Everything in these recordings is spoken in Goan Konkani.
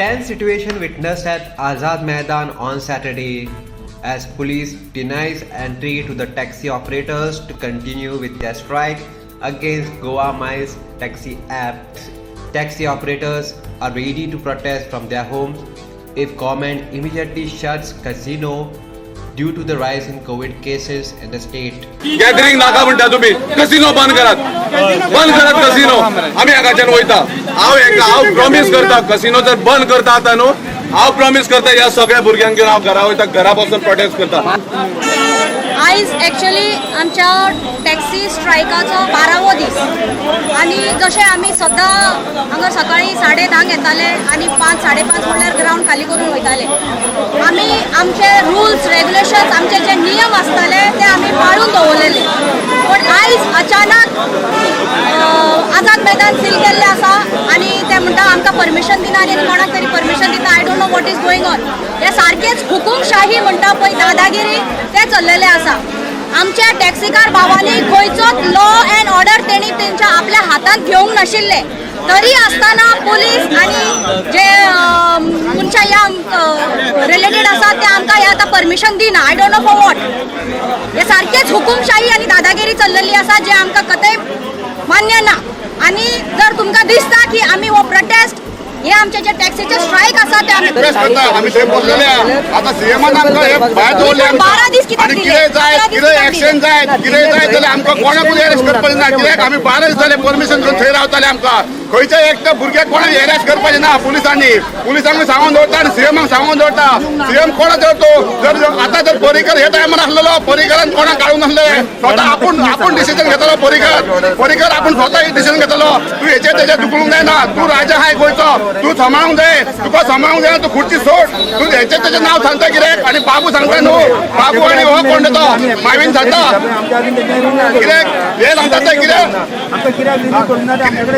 Tense situation witnessed at Azad Maidan on Saturday as police denies entry to the taxi operators to continue with their strike against GoaMiles taxi app. Taxi operators are ready to protest from their homes if government immediately shuts casino due to the rise in COVID cases in the state. Gathering नाका म्हणटा तुम्ही. कसिनो बंद करात, बंद करात कसिनो. आमी हांगाच्यान वयता. हांव हेका हांव प्रॉमीस करता, कसिनो जर बंद करता आतां न्हू, हांव प्रॉमीस करता, ह्या सगळ्या भुरग्यांक घेवन हांव घरा वयता, घरा बसून प्रोटेस्ट करता. आयज एक्च्युअली आमच्या टॅक्सी स्ट्रायकाचो 12वो दीस आनी जशें आमी सद्दां हांगा सकाळी 10:30 येताले आनी 5, 5:30 म्हणल्यार ग्रावंड खाली करून वयताले. आमी आमचे रुल्स, रेगुलेशन्स, आमचे जे नियम आसताले ते आमी पाळून दवरलेले. पूण आयज अचानक आझाद मैदान सील केल्लें आसा आनी ते म्हणटा आमकां परमिशन दिना आनी कोणाक तरी परमिशन दिता. I don't know what is going on. हे सारकेच हुकुमशाही म्हणटा पळय, दादागिरी, ते चल्लेले आसा. आमच्या टॅक्सीकार भावांनी खंयचोच लॉ अँड ऑर्डर तेणी तेंच्या आपल्या हातांत घेवंक नाशिल्ले. तरी आसतना पुलीस आनी जे मनशां ह्या रिलेटेड आसा ते आमकां हे आतां परमिशन दिना. I don't know for what. हे सारकेच हुकुमशाही आनी दादागिरी चल्लेली आसा, जे आमकां कतय मान्य ना. आनी जर तुमकां दिसता की आमी हो प्रोटेस्ट, हे आमचे जे टॅक्सीचे स्ट्रायक आसा ते आमी रिक्वेस्ट करता. आमी थंय बसलेले. आतां सीएमान आमकां हे भायर दवरले. 12 दीस कित्याक आनी दिले? कितें जाय, 11 दीस कितें कित्याक एक्शन दिले? जाय, कितें जाय जाल्यार आमकां कोणाकूच अरेस्ट करपाचें ना. कित्याक आमी 12 दीस जाले परमिशन घेवन थंय रावताले. आमकां खंयच्या एक तर भुरग्याक कोणाक एरेस्ट करपाचें ना पुलिसांनी. पुलिसांक सांगून दवरता आनी सीएमाक सांगून दवरता. सीएम कोणा जर तो जर आतां जर पर्रीकर हे टायमार आसलेलो, पर्रीकरान कोणाक काडूंक नासले. स्वता आपूण आपूण डिसिजन घेतलो पर्रीकर. पर्रीकर आपूण स्वता डिसिजन घेतलो. तूं हेचे तेजे दुखलूंक जायना. तूं राजा आहाय गोंयचो, तूं सांबाळूंक जाय. तुका सांबाळूंक जायना, तूं खुर्ची सोड. तूं हेचे तेजें नांव सांगता कित्याक? आनी बाबू सांगता न्हू, बाबू आनी हो कोण तो मावीन सांगता कित्याक? हे सांगता ते कित्याक?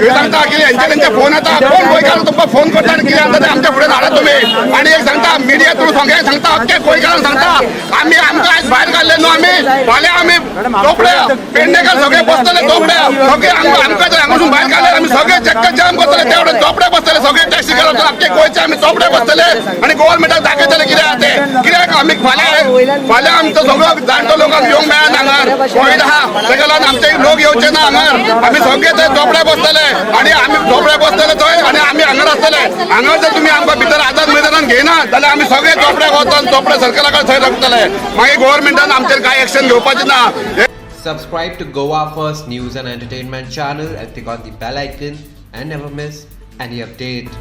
हे सांगता कितें? हेंचे तेंचे फोन येता. कोण गोंयकार तुमकां फोन करता आनी कितें सांगता ते आमच्या फुडें धाडा तुमी. आनी एक सांगता, मिडिया थ्रू सगळ्यांक सांगता, अख्खे गोंयकारांक सांगता, आमी आमकां आयज भायर काडले न्हू, आमी फाल्यां आमी चोपड्या, पेडणेकर सगळे बसतले चोपड्या. सगळे आमकां जर हांगासून भायर काडले, आमी सगळे चक्क जाम करतले. तेवढे चोपड्या बसतले सगळे टॅक्सी करत. अख्खे गोंयचे आमी चोपड्या बसतले आनी गव्हर्मेंटाक दाखयतले कितें आहा तें. कित्याक आमी फाल्यां फाल्यां आमचो सगळो जाणटो लोकांक येवंक मेळना हांगार. कोवीड आहा, तेका लागून आमचे लोक येवचे ना हांगार. आमी सगळे थंय चोपड्या बसतले आनी आमी चोपड्या बसतले थंय आनी आमी हांगार आसतले. हांगार जर तुमी आमकां भितर आझाद मैदानान घेयना जाल्यार आमी सगळे चोपड्याक वचोन चोपड्या सर्कला कडेन थंय रावतले. मागीर गव्हर्मेंटान आमचेर कांय एक्शन घेवपाचें ना. Subscribe to Goa First News and Entertainment channel and click on the bell icon and never miss any update.